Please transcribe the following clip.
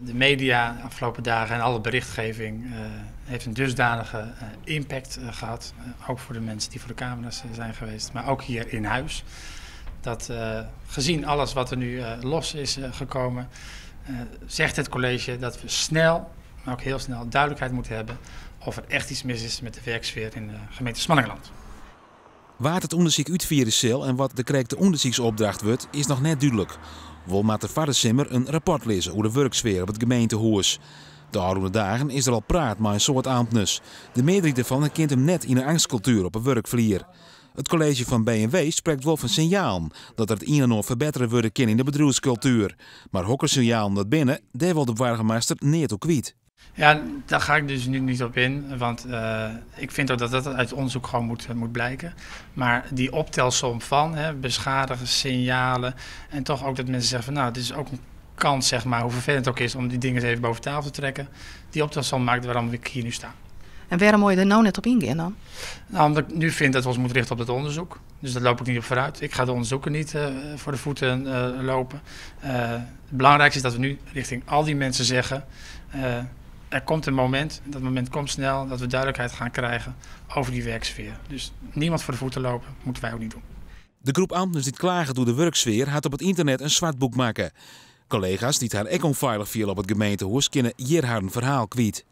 De media de afgelopen dagen en alle berichtgeving heeft een dusdanige impact gehad. Ook voor de mensen die voor de camera's zijn geweest, maar ook hier in huis. Dat gezien alles wat er nu los is gekomen, zegt het college dat we snel, maar ook heel snel, duidelijkheid moeten hebben of er echt iets mis is met de werksfeer in de gemeente Smallingerland. Wa't it ûndersyk útfiere sil en wat de krekte ûndersyksopdracht wurdt, is noch net dúdlik. Wol moat der foar de simmer in rapport lizze oer de wurksfear op it gemeentehûs. De ôfrûne dagen is der al praat mei in soad amtners. De mearderheid derfan herkent him net yn 'e eangstkultuer op 'e wurkflier. It kolleezje fan B en W sprekt wol fan sinjalen dat der it ien en oar ferbettere wurde kin yn de bedriuwskultuer. Mar hokker sinjalen dat binne, dêr wol de boargemaster neat oer kwyt. Ja, daar ga ik dus nu niet op in, want ik vind ook dat dat uit onderzoek gewoon moet blijken. Maar die optelsom van, hè, beschadigde signalen en toch ook dat mensen zeggen van nou, dit is ook een kans, hoe vervelend het ook is om die dingen eens even boven tafel te trekken. Die optelsom maakt waarom ik hier nu sta. En waarom moet je er nou net op ingaan dan? Omdat ik nu vind dat we ons moeten richten op het onderzoek. Dus daar loop ik niet op vooruit. Ik ga de onderzoeken niet voor de voeten lopen. Het belangrijkste is dat we nu richting al die mensen zeggen, er komt een moment, en dat moment komt snel, dat we duidelijkheid gaan krijgen over die werksfeer. Dus niemand voor de voeten lopen, moeten wij ook niet doen. De groep amtners dy't klaget oer de wurksfear hat op it ynternet in swartboek makke. Kollega's dy't har ek ûnfeilich fiele op it gemeentehûs kinne hjir harren ferhaal kwyt.